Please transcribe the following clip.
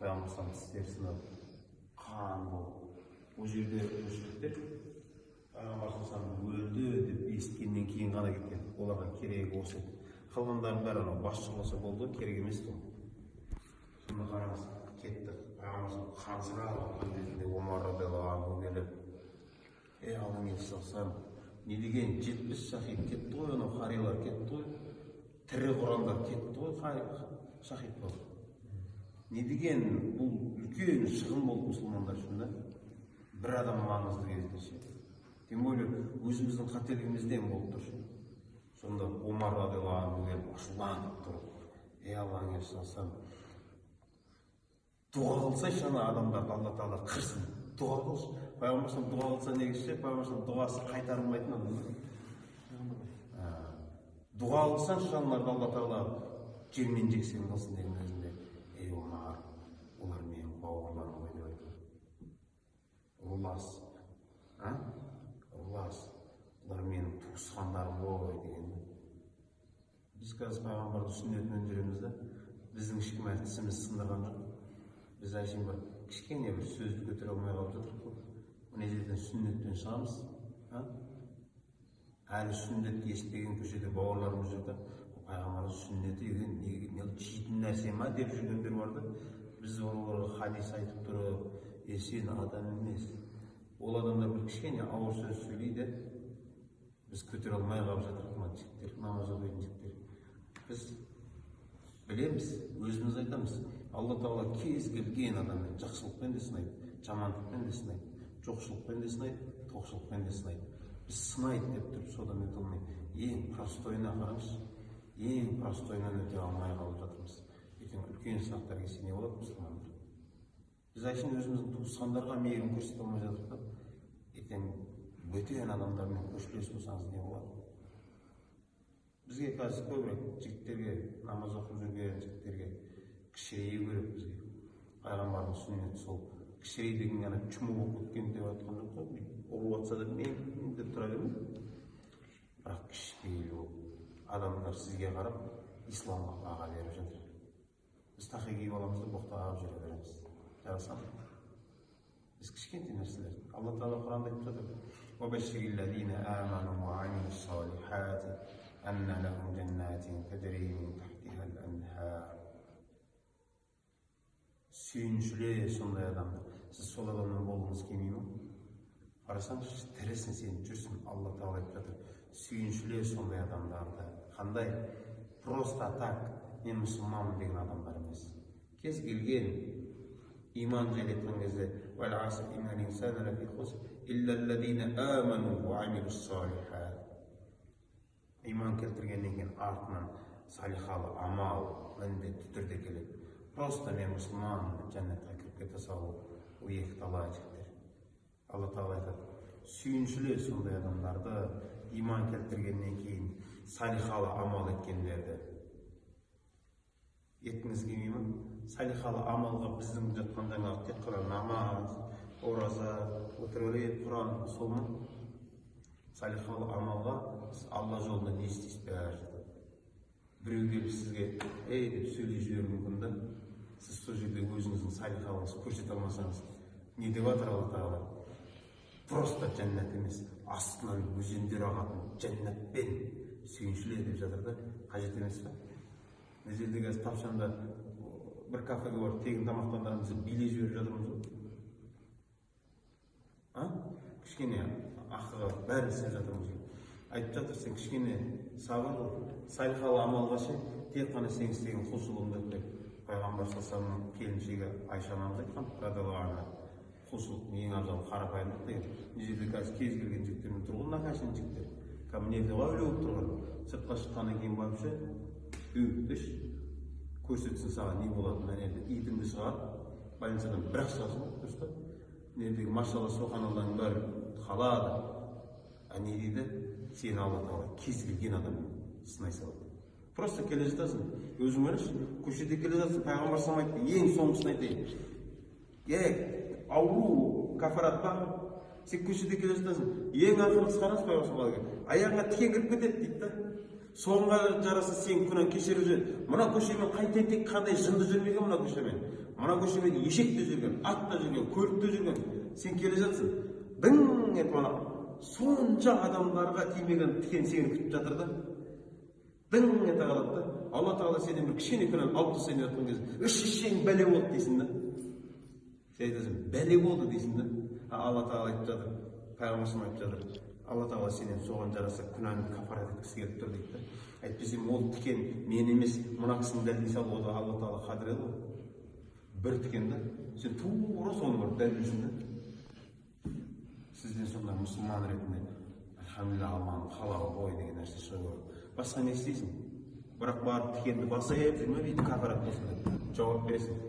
Пайғамбар тістері сынып, қан болып. Ол жерде мүшриктер пайғамбар өлді деп есіткеннен кейін ғана кеткен. Оларға керегі осы еді. Қалғандарының бәрі анау басшы болса болды, керек емес ол. Сонда қараңыз, кетті. Пайғамбар қансырап жатқан кезінде Омар радиаллаху анху келіп, ей, Алланың елшісі, не деген 70 шахид кетті ғой, анау қарилар кетті ғой, тірі құрандар кетті ғой, шахид болып. Не деген бұл үлкен шығын болды мұсылмандар үшін да. Бір адам маңызды кезде ше. Тем более өзіміздің қателігімізден болып тұр ше. Сонда Омар радиаллаху анху келіп ашуланып тұрып, ей, Алланың елшісі, дұға қылсайшы, ана адамдарды Алла тағала қырсын, дұға қылшы. Пайғамбар дұға қылса негізі ше, пайғамбар дұғасы қайтарылмайтын адам. Дұға қылсаңшы, аналарды Алла тағала жермен жексен қылсын деген өзінде, ей, Омар, олар менің бауырларым ғой деп айтады. Рулас, а? Рулас, олар менің туысқандарым ғой деген. Біз қазір пайғамбардың сүннетімен жүреміз да, біздің ешкім әлі тісіміз сындырған жоқ. Біз әшейін бір кішкене бір сөзді көтере алмай қалып жатырмық қой. Мына жерден сүннетпен шығамыз, а? Әлі сүннетті естімеген көшеде бауырларымыз жүр да, пайғамбардың сүннеті деген не жейтін нәрсе ма деп жүргендер бар да. Біз оларға хадис айтып тұрып, е, сен адам емес. Ол адамдар бір кішкене ауыр сөз сөйлейді, біз көтере алмай қалып жатырмық. Мына жігіттер, намаз оқитын жігіттер, біз білеміз, өзіміз айтамыз, Алла тағала кез келген адаммен жақсылықпен де сынайды, жамандықпен де сынайды, жоқшылықпен де сынайды, тоқшылықпен де сынайды. Біз сынайды деп тұрып содан өте алмай, ең простойына қараңызшы, ең простойынан өте алмай қалып жатырмыз. Ертең үлкен сынақтар келсе не болады мұсылмандар? Біз әшейін өзіміздің туысқандарға мейірім көрсете алмай жатырмық та, ертең бөтен адамдармен көршілес болсаңыз не болады? Бізге қазір көбірек жігіттерге, намаз оқып жүрген жігіттерге кішірею керек бізге. Пайғамбардың сүннеті сол. Кішірей деген ғана чмо болып кеткен деп айтқан жоқ қой, ұрып жатса да мен деп тұра берме. Бірақ кішіпейіл болып, адамдар сізге қарап исламға баға беріп жатыр. Біз тақия киіп аламыз да боқтап жүре береміз. Жараса ма? Біз кішкентай нәрселер. Алла тағала Құранда айтып жатыр: أن لهم جنات تجري من تحتها الأنهار. Сүйіншіле сондай адамды. Сіз сол адамнан болғыңыз келмей ме? Қарасаңшы, тірісің сен, жүрсің, Алла тағала айтып жатыр. Сүйіншіле сондай адамдарды. Қандай? Просто так мен мұсылманмын деген адамдар емес. Кез келген иман жайлы айтқан кезде, «Уәл аср иннал инсана лафи хуср илля аллазина аману уа амилус салихат». Иман келтіргеннен кейін артынан салихалы амал міндетті түрде келеді. Просто мен мұсылманмын деп жәннатқа кіріп кете салу ол екі талай жігіттер. Алла тағала айтады, сүйіншіле сондай адамдарды, иман келтіргеннен кейін салихалы амал еткендерді. Еткіңіз келмей ме? Салихалы амалға біздің жатқан жаңағы тек қана намаз, ораза, отырып Құран сол ма? Салихалы амалға сіз Алла жолында не істейсіз бәрі жатады. Біреу келіп сізге ей деп сөйлей жіберуі мүмкін да, сіз сол жерде өзіңіздің салихалыңызды көрсете алмасаңыз, не деп жатыр Алла тағала? Просто жәннат емес, астынан өзендер ағатын жәннатпен сүйіншіле деп жатыр да, қажет емес па? Мына жерде қазір тапшанда бір кафеге барып тегін тамақтандырамыз деп билей жіберіп жатырмыз ғой. А? Кішкене ақыға бәрін істеп жатырмыз ғой. Айтып жатыр, сен кішкене сабыр қыл, салихалы амалға ше, тек қана сен істеген құлшылығыңды өтпе. Пайғамбар саллаллаху алейхи келіншегі Айша анамыз айтқан, радиаллаху анха, құлшылықтың ең абзалы қарапайымдық деген. Мына жерде қазір кез келген жігіттермен тұр ғой, накачанный жігіттер. Кәдімгі мына жерде әулие болып тұрған. Сыртқа шыққаннан кейін барып ше, үш көрсетсін саған не болатынын. Ана жерде итіңді шығарып, больницадан бір-ақ шығасың ғой, дұрыс па? Мына жердегі машалла субханалланың бәрі қалады. А не дейді? Сені Алла тағала кез келген адаммен сынай салады. Просто келе жатасың, өзің ойлашы, көшеде келе жатсың, пайғамбар саллаллаху айтты, ең соңғысын айтайын. Е, ауру кафарат па? Сен көшеде келе жатасың, ең ақырғысы қараңыз, пайғамбар саллаллаху алейхи аяғыңа тікен кіріп кетеді дейді да. Соңға жараса сен күнә кешіріп жүр. Мына көшемен қай тентек, қандай жынды жүрмеген мына көшемен. Мына көшемен ешек те жүрген, ат та жүрген, көлік те жүрген. Сен келе жатсың. Дың етіп ана сонша адамдарға тимеген тікен сені күтіп жатыр да. Дың ете қалады да. Алла Тағала сенен бір кішкене күнәні алып тастайын деп жатқан кезде, үш шешең бәле болды дейсің да. Сен айтасың, бәле болды дейсің да. Алла Тағала айтып жатыр, пайғамбар айтып жатыр. Алла Тағала сенен соған жараса күнәні кафарат еткісі келіп тұр дейді да. Әйтпесе ол тікен мен емес, мына кісіні дәлдей салуға Алла Тағала қадір еді ғой. Бір тікен да, сен тура соны барып дәлдейсің да. Сізден сонда мұсылман ретінде альхамдулилля, Алланың қалауы ғой деген нәрсе шығу керек. Басқа не істейсің? Бірақ барып тікенді басып жүрме, бүйтіп кафарат болсын деп жауап бересің.